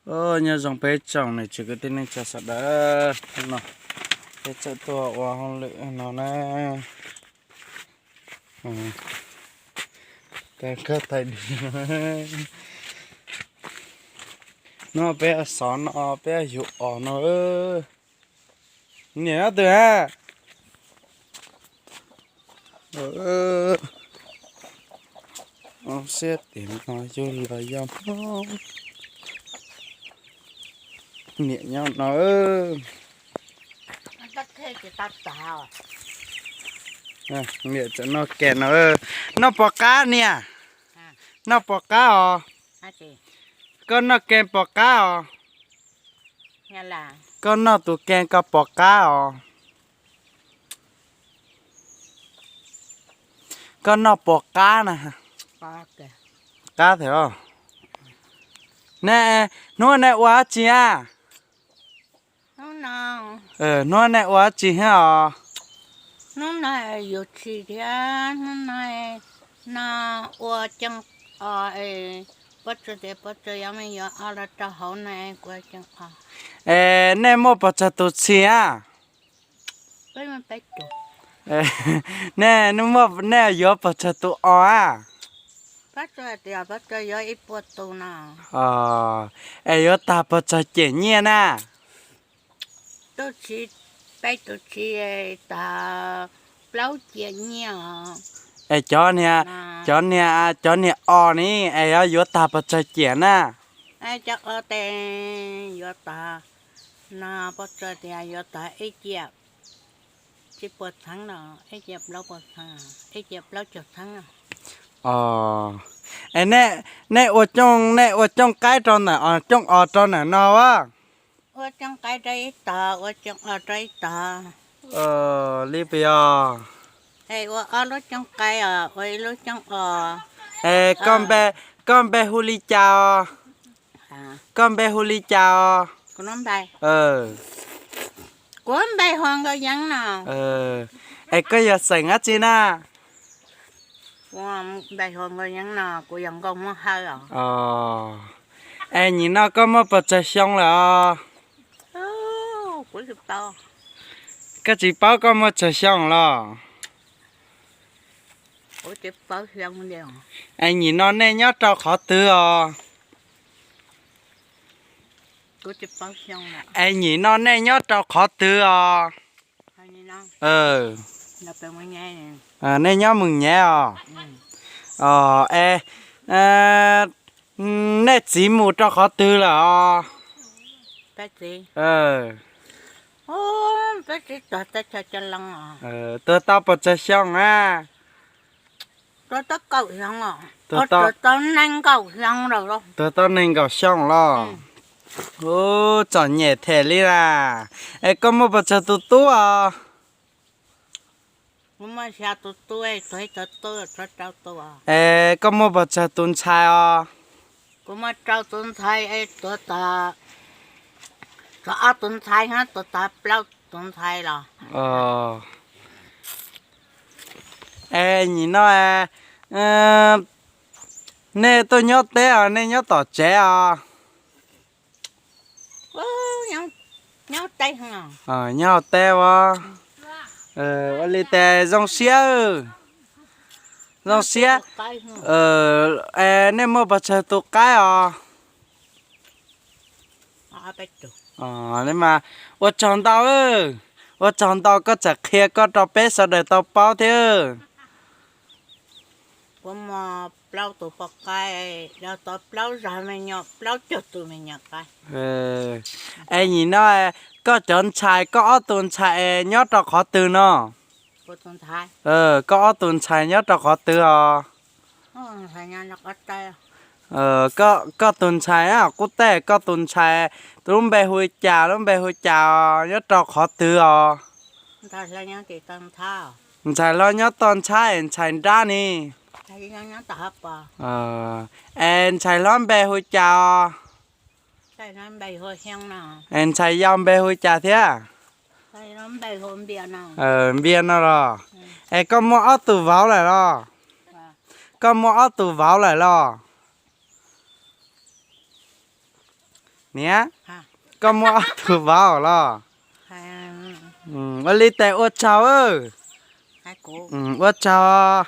Nyob zoo peb tsoom niam txiv kwv tij neej tsa sawv daws, no peb txawm tuaj ua hauj lwm no na. Hnub no peb xov no peb yuav os no. Niam no twg a? Xiab tias no yug los yog Hmoob. Niam nyob no. Niam tseem noj kes no. Noj pom qab niam. Noj pom qab os. Koj noj ke pom qab os. Koj noj tus ke koj pom qab os. Koj noj pom qab na. Qab thiab. Ne, hnub nej ua dab tsi a? Hnub no nej ua dab tsi thiab os? Hnub no yuav tsis thiab, hnub no no ua ceeb os, Pob Tsuas tias Pob Tsuas yuav me nyuam os los rau hauv no kuv ua ceeb os. Es nej muaj pes tsawg tus txhia a? Nej, nej yuav pes tsawg tus os a? Pob Tsuas tias Pob Tsuas yuav ib puas tus no. Es yuav tag pes tsawg ciam nyiaj na? Tus txhia, peb tus txhia tag plaub ciam nyiaj os. Es cov niag, cov niag, cov niag os ni es yuav tag pes tsawg ciam na? Cov os tes yuav tag, no Pob Tsuas tias yuav tag ib ciam tsib puas txheeb no, ib ciam plaub puas txheeb, ib ciam plaub caug txheeb. Es nej ua cooj, nej ua cooj qaib rau ntawm, cooj os rau ntawm no a? Ua cooj qaib rau ib tog, ua cooj os rau ib tog. Li puas yog? Ua ob lub cooj qaib os, ua ib lub cooj os. Es koj npe, koj npe hu li cas os? Koj npe hu li cas os? Kuv npe hu Nkauj Yeeb no. Es koj yog xeem dab tsi na? Kuv npe hu Nkauj Yeeb no, kuv yog nkauj Hmoob Hawj os. Es nim no koj muaj pes tsawg xyoo lawm os? Koj tsis paub koj muaj tsawg xyoo los? Es nim no nej nyob rau qhov twg os? Es nim no nej nyob rau qhov twg os? Nej nyob Mws Nyem os? Es nej txiv mus rau qhov twg lawm os? Tuag tau pes tsawg xyoo a? Tuag tau nees nkaum xyoo los? Ub, txom nyem them li na. Es koj muaj pes tsawg tus tub os? Es koj muaj pes tsawg tus ntxhais os? Kuv muaj rau tus ntxhais, tuag tag ob tus ntxhais, tuag tag plaub tus ntxhais los. Es nim no nej tuaj nyob teb os, nej nyob tom tsev os? Nyob hauv teb os. Ua li tes zoo siab, zoo siab. Es nej muaj pes tsawg tus qaib os? Ua tsaug ntau, ua tsaug ntau koj tseem qhia koj rau peb sawv daws tau paub thiab. Kuv muaj plaub tus poj qaib, plaub zag me nyuam, plaub caug tus me nyuam qaib. Es nim no koj cov ntxhais, koj ob tus ntxhais nyob rau qhov twg no? Koj ob tus ntxhais nyob rau qhov twg os? Koj tus ntxhais qub tej, koj tus ntxhais, tus lub npe hu li cas, lub npe hu li cas os, nyob rau qhov twg os? Ntxhais hlob nyob toj ntxhab, ntxhais nrab ni. Es ntxhais hlob npe hu li cas os? Es ntxhais yau npe hu li cas thiab? Npias no los? Es koj muaj ob tug vauv lawm los? Koj muaj ob tug vauv lawm los? Niam, koj muaj ob tug vauv los? Ua li tes ua tsaug. Ua tsaug.